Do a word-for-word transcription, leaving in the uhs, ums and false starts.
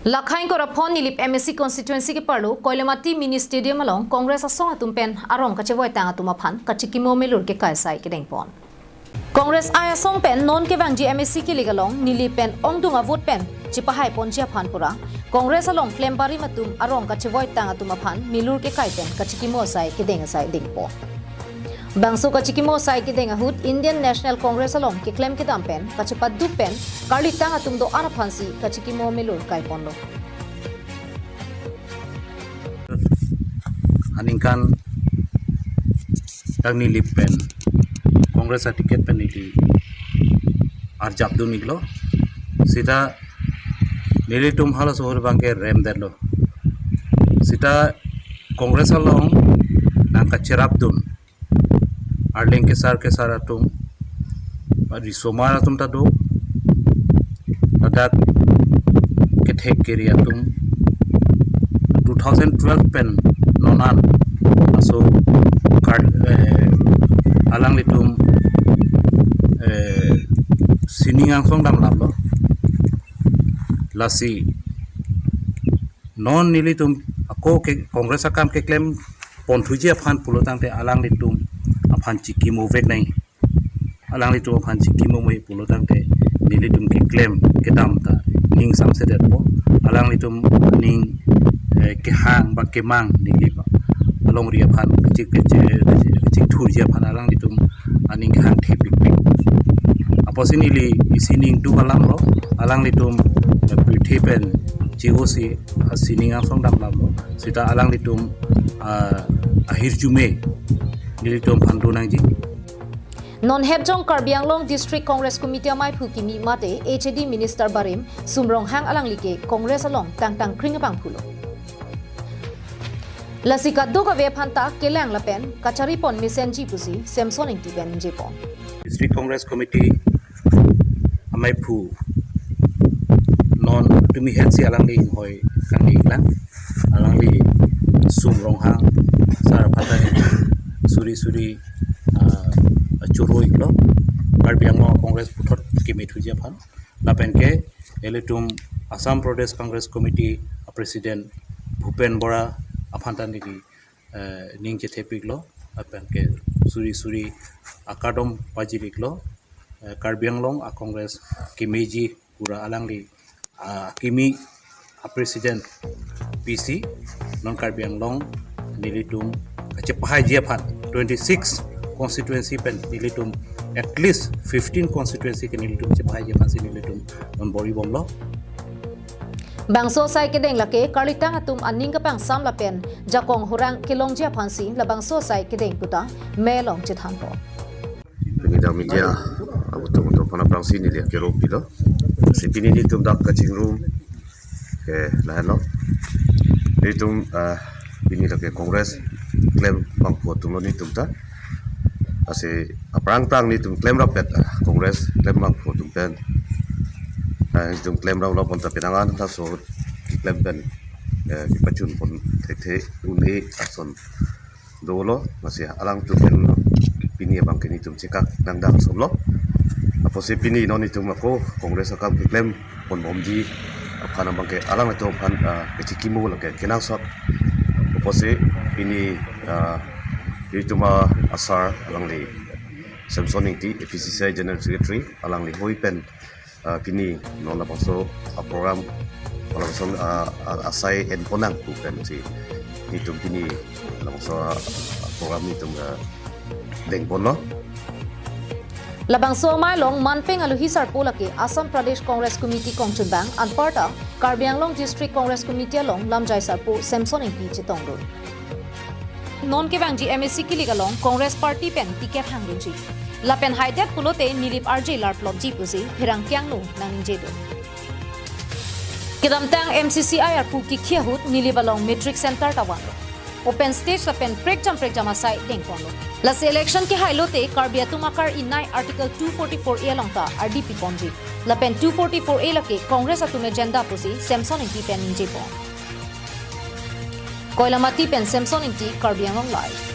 Lakhain kora phon Nilip M A C constituency keparlo Koilamati Mini Stadium along Congress asong atum pen arong kachevoitang atum aphan kachikimo milur kekai asai kedengpon. Congress I asong pen non kevangji M A C kilik along Nilip pen ongdung avote pen chipahaiponji aphan pura Congress along klembarim atum arong kachevoitang atum aphan milur kekai pen kachikimo asai kedeng asai dengpon. Bangso kachikimo asai kedeng ahut Indian National Congress along keklem kedam pen kachepaduk pen karlitang atum do-an aphansi kachikimo milur kaiponlo. Aningkan tang Nilip pen Congress a ticket pen ili arjapdun-iklo. Sita nelitum halaso ahut abangke remdetlo. Sita Congress along nangkacherapdun arleng kesar kesar atum, risomar atum ta do, ladak kethek keri atum two thousand twelve pen non an laso kar, eh, alanglitum, eh, sining angsong damlaplo. Lasi non nelitum ako ke Congress akam keklem ponthuji aphan pulotangte alanglitum aphan chikimo vek nai. Alanglitum aphan chikimo mui pulotangte nelitum keklem kedam ta ning samsedetpo. Alanglitum ning, eh, kehang ba kemang neli ba alongri aphan kechik kechik kechikthurji aphan alanglitum aning kehang thepikpik. Apotsi neli isi ning duk alamlo, alanglitum, eh, pirthe pen chi-osi, ah, sining angsong damlaplo. Sita alanglitum, ah, ahirjume nelitum aphan do nangji. Non hetjong Karbi Anglong District Congress Committee amaiphu kimi mate H A D Minister barim Sum Ronghang alangli ke Congress along tangtang kring abangphulo. Lasi kadokave aphanta kelang lapen kacharipon mesenji pusi Samson Ingti pen ningjepon. District Congress Committee amaiphu non tumi hetsi alangli hinghoi kangni lang, alangli Sum Ronghang sar aphan ta suri suri, ah, choro-iklo Karbi Anglong Congress puthot kemethuji aphan. Lapen ke ilitum Assam Pradesh Congress Committee a President Bhupen Bora aphan ta neli, eh, ning chethepiklo, lapen ke suri suri akardom pajir-iklo, eh, Karbi Anglong a Congress kemeji pura alangli, ah, kimi a President P C non Karbi Anglong nelitum kachepahaiji aphan twenty-six constituency pen nelitum at least fifteen constituency ke nelitum chepahaiji aphansi nelitum non bor-ibomlo. Bangso asai kedeng lake karlitang atum aning kapangsam lapen jakong hurang kelongji aphansi labangso asai kedeng puta me along chethanpo. Pini dak media abutum atum aphan aphrangsi neli akero pilo. Si pini nelitum dak kachingrum ke lahenlo. Nelitum, ah, pini lake Congress klem abangphu atumlo nelitum ta. Lasi aphrang aphrang nelitum klemrap-et, ah, Congress klem abangphu atum pen, ah, nelitum klemraplo bonta penang an laso klem pen, eh, kepachunpon thekthe un-e ason dolo, lasi alangtum pen pini abangke nelitum chekak dangdang somlo. Apotsi pini non nelitum ako Congress akam keklem ponbomji aphan abangke alangtum aphan, ah, kachikimo lake kenangsot. Apotsi pini, ah, nelitum a asar alangli Samson Ingti, A P C C I General Secretary, alangli hoi pen, ah, pini non labangso a program, labangso, ah, ah, asai enpon nangji pu pensi nelitum pini labangso a, a program nelitum, ah, dengponlo. Labangso amei along manpeng aluhi sarpo lake Assam Pradesh Congress Committee kongchunbang anparta Karbi Anglong District Congress Committee along lamjai sarpo Samson Ingti chetongdun. Non kevangji M A C kilik along Congress Party pen ticket hangdunji. Lapen haidet pulote Nilip arje larplotji pusi pherangke angno nangningjedun. Kedamtang M C C I arpu kikhi ahut Nilip along Matric Center ta vanlo. Open stage lapen prekjam prekjam asai dengponlo. Lasi election kehailote Karbi atum akar-inai Article two forty-four A along ta ardi piponji. Lapen two forty-four A lake Congress atum agenda pusi Samson Ingti pen ningjepon. Koilamati pen Samson Ingti, Karbi Anglong Live.